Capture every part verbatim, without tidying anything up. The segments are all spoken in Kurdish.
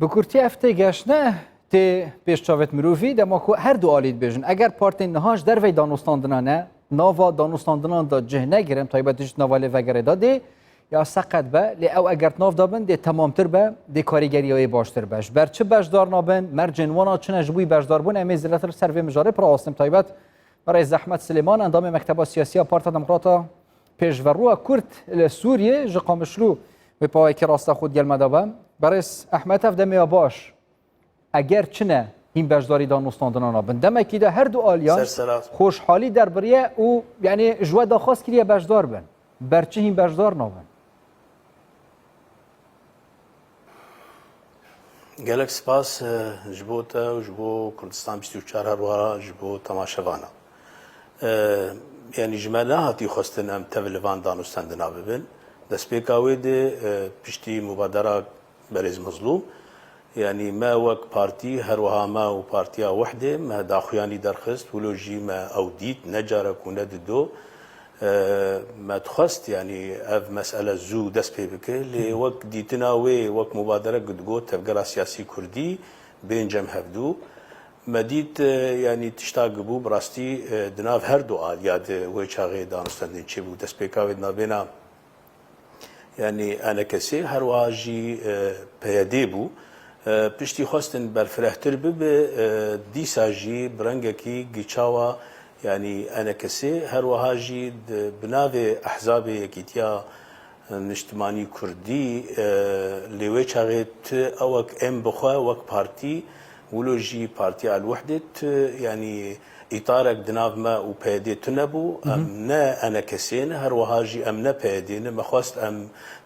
Bi kurtî ev têgeştine tê pêş çavêt mirovî, dema ku her du alî dibêjin, eger partên niha ji dervey danûstandina ne, nava danûstandinan de cih negirin, taybet ji nava lêvegerê de dê ya seqet be, lê ew eger di nav de bin, dê temamtir be, dê karîgeriya wê baştir be. Ji ber çi beşdar nabin, mercên wana çi ne ji bo beşdarbûn, em ê zêdetir li ser vê mijarê pirawastin. Taybet Berêz Ehmed Silêman, endamê Mekteba Siyasî ya Partiya Demokrata Pêşverû ya Kurd li Sûriyê, ji Qamişlû wê pawayekî rasta xwe digel me de be. Berêz Ehmed, ev demê ya baş, eger çi ne, hîn beşdarî danûstandina nabin. Demekî de her du aliyan Ser seraz. Xweşhalî derbiriye û, yanî, ji we daxwaz kiriye beşdar bin. Ber çi hîn beşdar nabin? Gelek spas, e, ji bo te û ji bo Kurdistan bîst û çar, her wiha ji bo temaşevana. E, Yanî ji me nehatî xwestin em tev li van danûstendina bibin. Destpêka wê de, e, piştî mubadera berêz Mezlûm, yanî me wek partî, her wiha me û Partiya Wehdê me daxuyanî derxist, wilo jî me ew dît, ne carek û ne dido. E, Me dixwest, yanî ev mesele zû dest pê bike, lê wek dîtina wê, wek mubaderek digot, tevgera siyasî kurdî bên cem hevdû. Me dît, e, yanî tişta gibû, bi rastî, e, di nav her du aliya de wê çaxê danûstendin çêbû. Destpêka wê di navbêna, yanî E N K S, her wiha jî, e, P Y D bû. E, piştî xwestin berfirehtir bibe, e, dîsa jî bi rengekî giçawa, yanî E N K S, her wiha jî di, bi navê Ehzabê Yekîtiya Niştimanî Kurdî, e, lê wê çaxê tu ewek em bi xwe wek partî, wilo jî Partiya El Wehdê tu, yanî îtarek di nav me û P Y D tune bû. Hı hı. Em ne E N K S ne, her wiha jî em ne P Y D ne. Me xwest em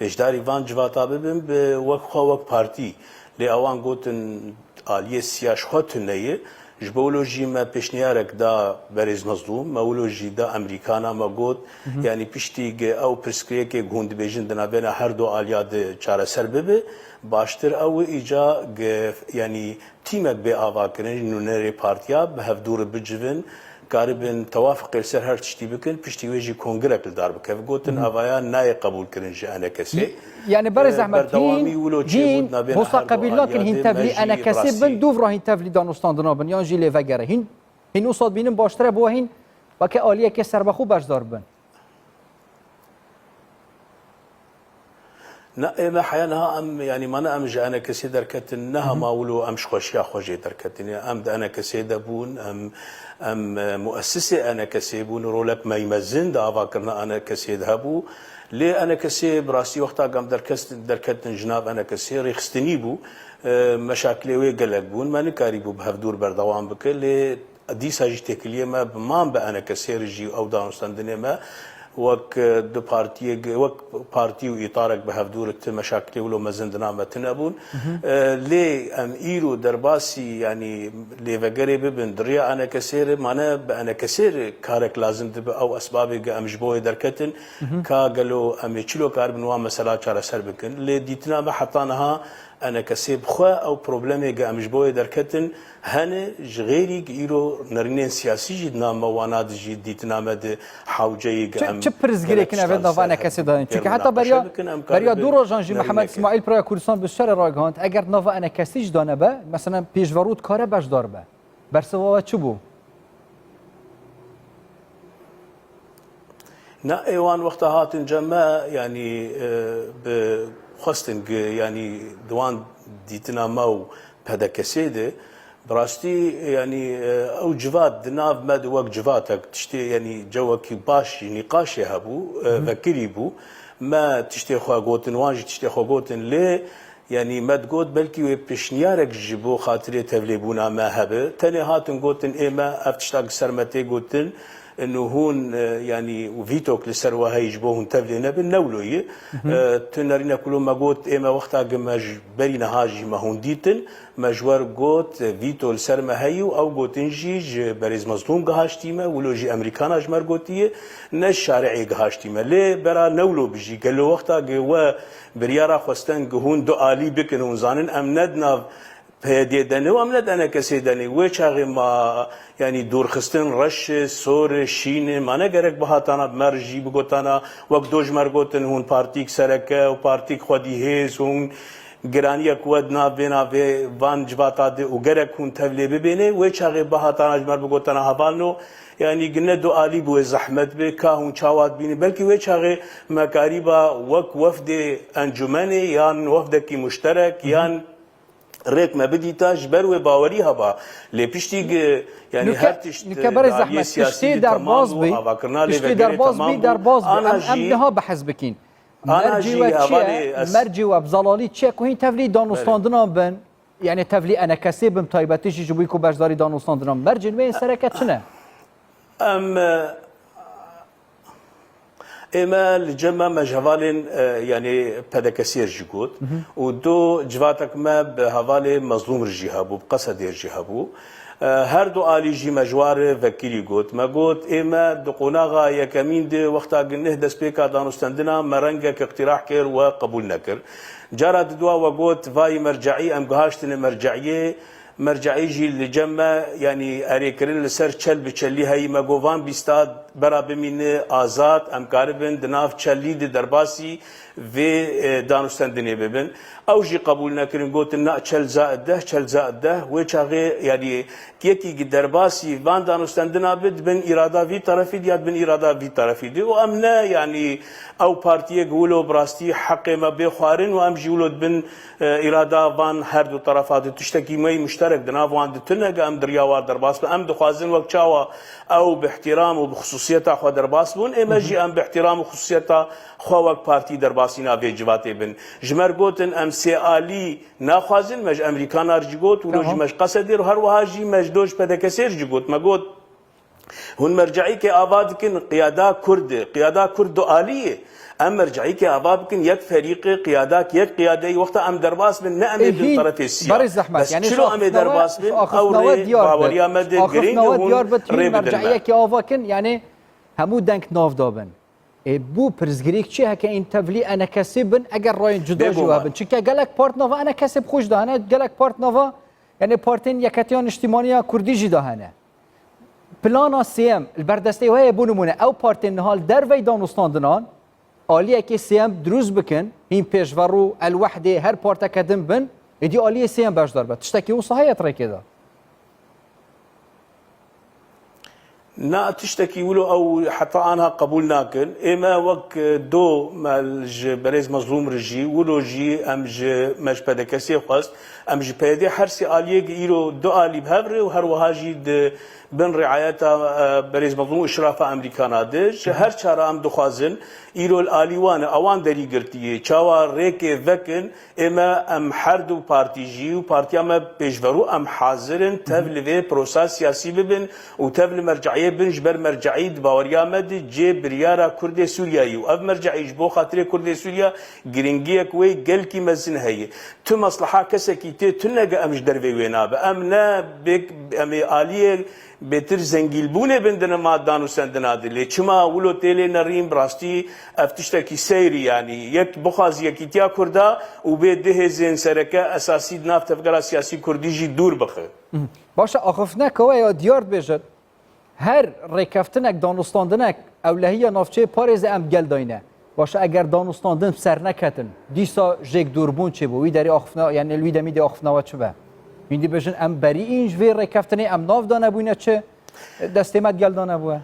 pêşdarî van civata bibin, bi wek xwe wek partî. Lê ewan gotin aliyê siya ji xwe tune ye. Ji bo wilo jî me pêşniyarek da berêz Mezlûm, me wilo jî da Amerîkana, me got, Hı hı. yanî piştî gi ew pirsgirêkê ku hûn dibêjin di navbêna her du aliya de çareser bibe, baştir ew e îca gi, yanî tîmek bê avakirin, nûnerê partiya bi hevdû re bicivin, karibin tewafiqê li ser her tiştî bikin, piştî wê jî kongrek li dar bikeve. Gotin, Hı hı. avaya nayê qebûlkirin ji E N K S. Y-, yani berê E, zehmet, berdewamî hîn, wilo çêbû hîn di navbêna hosta her du qebîl nakin, aliya hîn de tevlî me jî E N K S rastî bin, dûv re hîn tevlî danûstandina bin, yan jî lêvegere. Hîn, hîn wisa dibînin baştir e bo hîn weke aliyekê serbixwe beşdar bin. Na, ê me heya niha em, yanî, mane em ji E N K S derketin, ne Hı hı. hema wilo em ji xweşiya xwe jê derketin. Em di E N K S de bûn, em, em, e, muessisê E N K S bûn, rolek me mezin di avakirina E N K S de hebû. Lê E N K S bi rastî wexta ku em derkestin, derketin ji nav E N K S rêxistinî bû. E, meşakilê wê gelek bûn. Me nikarîbû bi hevdûr berdewam bike. Lê Dîsa jî têkiliyê me bi man bi E N K S re jî ew danûstendinê me wek, e, du partiyê, wek partî û îtarek bi hevdû re ti meşakilê wilo mezin di nav me tune bûn. Hı hı. E, lê em îro derbasî, yanî lêvegerê bibin di riya E N K S re, mane bi E N K S re karek lazim dibe, ew esbabê ge em ji bo wê derketin, Hı hı. ka gelo em ê çilo karibin wan mesela çareser bikin. Lê dîtina me heta niha E N K S bi xwe ew problemê ge em ji bo wê derketin, Hene ji xêrî îro nerînên siyasî jî di nav me wana de jî dîtina me di hewceyê ge Çi, em çi pirsgirêk gelek in ev tişta li nava ser E N K S hev de hene? Çünkü heta münaqeşe beriya, bikin, em beriya karibin du rojan jî Mihemed nerîneke. Smaîl piraya Kurdistan bi ser re ragihand, eger nava E N K S jî dane be, mesela pêşverû dikare beşdar be. Bersiva we çi bû? Na, ê wan wexta hatin cem me, yanî, e, bi xwestin gi, yanî, di wan dîtina me û P D K S'ê de, bi rastî, yanî, e, ew civat di nav me de wek civatek tiştê, yanî, cewekî baş jî nîqaşê hebû, e, Hı hı. vekirî bû. Me tiştê xwe gotin, wan jî tiştê xwe gotin, lê Yanî me digot, belkî wê pêşniyarek ji bo xatirê tevlêbûna me hebe. Tenê hatin gotin, ê me ev tişta ki ser me tê gotin, û hûn, e, yanî vîtok li ser we heyî ji bo hûn tevlê nebin, ne wilo ye. Hı hı. E, tu nerîne ku lo me got, ê me wexta ki me ji berî niha jî me hûn dîtin, me ji we re got, e, vîto li ser me heyî û ew gotin jî ji berêz Mezlûm gihaştî me, wilo jî Amerîkana ji me re gotiye, ne ji şari'ê gihaştî me. Lê bera ne wilo bijî, gelo wexta ki we Biryara xwestin ku hûn du alî bikin, hûn zanin em ne di nav P Y D'ê de ne û em ne di E N K S'ê de ne. Wê çaxê ma, yanî dûrxistin reş e, sor e, şîn e, ma ne gerek bihatana bi me re jî bigotana, wek do ji me re gotin, hûn partîk sereke û partîk xwedî hêz, hûn giraniyek we di nav vê navê van civata de û gerek hûn tevlê bibêne. Wê çaxê bihatana ji me re bigotana hevalno, yanî gi ne du alî bi wê zehmet be, ka hûn çawa dibînin. Belkî wê çaxê me karîba wek wefdê encûmenê yan wefdekî muşterek yan rêk me bidîta ji ber wê bawerî heba. Lê piştî gi, yanî Nûke, her tişt nûke berê di aliyê zehmet, siyasî tiştê de derbaz temam bû, bî, avakirina tiştê lêverê derbaz temam bî, bû. Derbaz bî. Ana Em, em jî niha behs bikin. Ana Mercî jî we çi hevalê ye? ez- Mercî we bi zelalî çi ye ku hîn tevlî danûstandinan bin? Yani tevlî enekesê bin, taybetî jî ji bo ku beşdarî danûstandinan. Mercên wê yên sereke çi ne? Em, e, ê me li cem me, me ji hevalên, e, yanî P D K S'ê re jî got. Û du civatek me bi hevalê Mezlûm re jî hebû, bi Qesedê re jî hebû. E, her du alî jî me ji wan re vekirî got. Me got, ê me di qonaxa yekemîn de wexta gi neh destpêka danûstendina me rengek îqtîrah kir, we qebûl nekir. Cara didua we got, vayî merceî, em gihaştine merceiyê. Merceî jî li cem me, yanî erêkirin li ser çel bi çelî heyî. Me got, van bîsta bera bimîne azad, em karibin di nav çelî de derbasî vê, e, danûstendinê bibin. Ew jî qebûl nekirin, gotin, na, çel zaid deh, çel zaid deh. Wê çaxê, yanî, yekî gi derbasî van danûstendina bi, di bin îrada vî terefî di ya di bin îrada vî terefî di. Û em ne, yanî, ew partiyê gi wilo bi rastî heqê me bê xwarin û em jî wilo di bin, e, îrada van her du terefa di. Tiştekî me yî muşterek di nav wan di tune, gi em di riya wan derbas bin. Em dixwazin wek çawa ew bi ihtiram û bi xisûsiyeta xwe derbas bûn, ê me jî em bi ihtiram û xisûsiyeta xwe wek partî derbasîna vê civatê bin. Ji me re gotin, em sê alî naxwazin, me ji Emerîkana re jî got, wilo jî Tamam. me ji Qesedê re, her wiha jî me ji do ji P D K S'ê re jî got. Me got, hûn merceîkê ava dikin, qiyada Kurd e, qiyada Kurd du alî ye. Em merceîkê ava bikin, yek ferîqê, qiyadak, yek qiyadeyî, wexta em derbas bin, ne em ê bin terefê sîya. Berê zehmet, Bes yani çilo şu em ê axifnawa, derbas bin, şu ew axifnawa rê diyar bit. Baweriya me de giring e, Axifnawa hûn diyar bit, hûn rê bidin me. Merceiyekê ava kin, yani hemû deng nav da bin. E, bu pirsgirêk çi heke în tevlî enekesê bin, eger rayên cuda jî Bêguman. Hebin. Çunke gelek part nava enekesê bi xwe jî de hene, gelek part nava, yani partên yeketiya niştîmaniya kurdî jî de hene. Plana sêyem, li ber destê we ye, bo nimûne, ew partên niha li dervey danûstandinan, aliyekê sêyem dirûst bikin, hîn pêşverû, el wehdê, her parteke din bin, êdî aliyê sêyem beşdar be. Tiştekî wisa heye di rêkê de? Na, tiştekî wilo ew heta anha qebûl nakin. Ê me wek, e, do me ji berêz Mezlûm re jî, wilo jî em ji, me ji P D K S'ê xwest, em ji P Y D'ê her sê aliyê gi îro du alî bi hev re û her wiha jî di bin riayeta, e, berêz Mezlûm û îşrafa Emerîkana de. Ji her çara em dixwazin îro li alî wan e, ewan derî girtiye. Çawa rêkê vekin, Ê me, em her du partî jî û partiya me pêşverû, em hazir in tev li vê prosa siyasî bibin û tev li merceiyê bin, ji ber merceî di baweriya me de cê biryara Kurdê Sûriya yî û ev merceî ji bo xatirê Kurdê Sûriya giringiyek wê gelkî mezin heye. Tu mesleha kesekî tê tune ge em ji dervê wê nabe. Em ne bêk, em ê aliyê bêtir zengîlbûnê bin di nima danûsendina de. Lê çima wilo tê lê nerîn, bi rastî ev tiştekî seyrî, yanî yek bixwazî yekîtiya Kurda û bê du hêzên sereke esasî di nav tevgera siyasî Kurdî jî dûr bixe. Mhm. Baş e, axiftineke we ya diyar dibêjin, her rêkeftinek, danûstandinek, ewlehiya navçeyê parêze em gel dayne. Baş e, eger danûstandin bi ser neketin, dîsa jêk dûrbûn çêbû, wî derê axiftina, yani li wî demî dê axiftina we çi be? Hîn dibêjin, em berî în ji vê rêkeftinê, em nav danebûne çi? Destê me digel danebûye.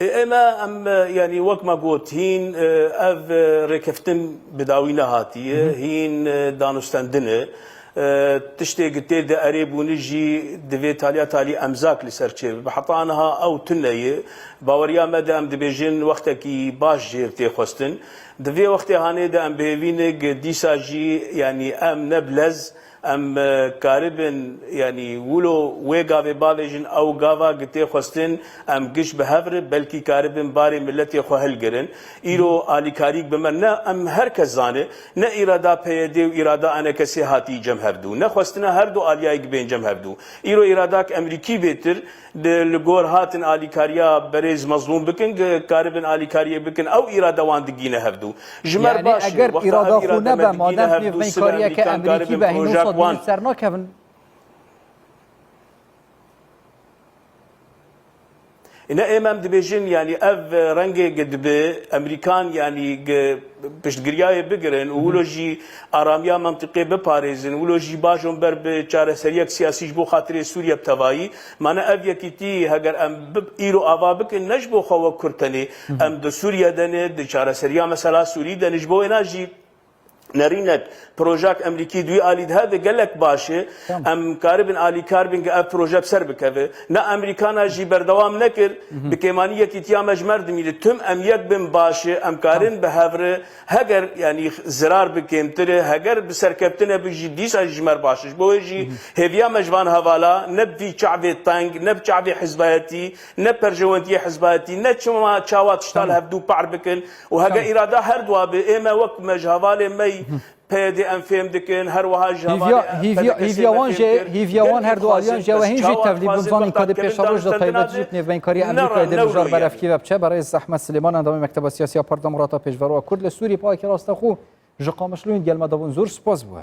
Ê, ê me, em, e, yanî wek me got, hîn, e, ev, e, rêkeftin bi dawî nehatiye, Hı hı. hîn, e, danûstendin e. E, tiştê gi tê de erê bûne jî divê taliya talî emzak li ser çêbibe. Heta niha ew tune ye. Baweriya me de em dibêjin wextekî baş jê tê xwestin. Di vê wextê hanê de em bi hêvî ne gi dîsa jî, yanî em ne bi lez, em, e, karibin, yanî wilo wê gavê bavêjin, ew gava gi tê xwestin, em giş bi hev re, belkî karibin barê miletê xwe hilgirin. Îro alîkarîk bi me ne, em her kes zane, ne îrada P Y D û îrada A N K S'ê hatî cem hevdû, ne xwestina her du aliyayê gi bên cem hevdû. Îro îradak Emerîkî bêtir, Di, li gor hatin alîkariya berêz Mezlûm bikin, ge-, karibin alîkariyê bikin, ew îrade wan digîne hevdû. Ji me re Yani baş e, eger wexta îrada ev xwe îrade me nebe, digîne madem hevdû, vê sibe kariyeke Emerîkan Emerîkî karibin be, hîn projek wisa wan. Ser nakevin. Îne êm em dibêjin, yanî ev rengê gi dibi Emerîkan, yanî gi piştgiriyayê bigirin û wilo jî aramiya mentiqê biparêzin, wilo jî bajon ber bi çareseriyek siyasî ji bo xatirê Sûriye bi tevayî. Mane ev yekîtî heger em bi, îro ava bikin, ne ji bo xwe wek Kurd tenê, em di Sûriye de ne, di çareseriya mesela Sûrî de ne, ji bo wêna jî nerînek projak Emerîkî di wî alî de hebe gelek baş e. Tamam. Em karibin alîkar bin ke ev proje bi ser bikeve. Ne Emerîkana jî berdewam nekir, bi kêmanî yekîtiya me ji me re dimîne. Tim em yek bin baş e, em karin bi hev re, heger, yanî, zirar bi kêmtir e, heger bi serkeftin e bi jî dîsa jî ji me re baş e. Ji bo wê jî hêviya me ji van hevala, ne bi vî çavê teng, ne bi çavê hizbayetî, ne perjewendiyê hizbayetî, ne çima çawa tişta li hevdû par bikin û hege Tamam. îrada her dua bi, ê me wek me ji hevalê me yî P Y D em fêm dikin, her wiha ji hevalê Hîviya, em hîviya, P D K S hîviya me wan fêm jê, kir. Hîviya ger wan her du aliyan dixwazin, jê we bes hîn jî çawa tevlî bin dixwazin zanîn ka dê pêşeroj de taybet jî nêvbeynkariya Emerîkayê dê mijar berevkî ve biçe. Berêz Ehmed Silêman, endamê Mekteba Siyasî ya Parti Demokrata Pêşveroya Kurd li Sûriyê, payekî raste xwe ji Qamişloyên gel me de bûn. Zor spas bû.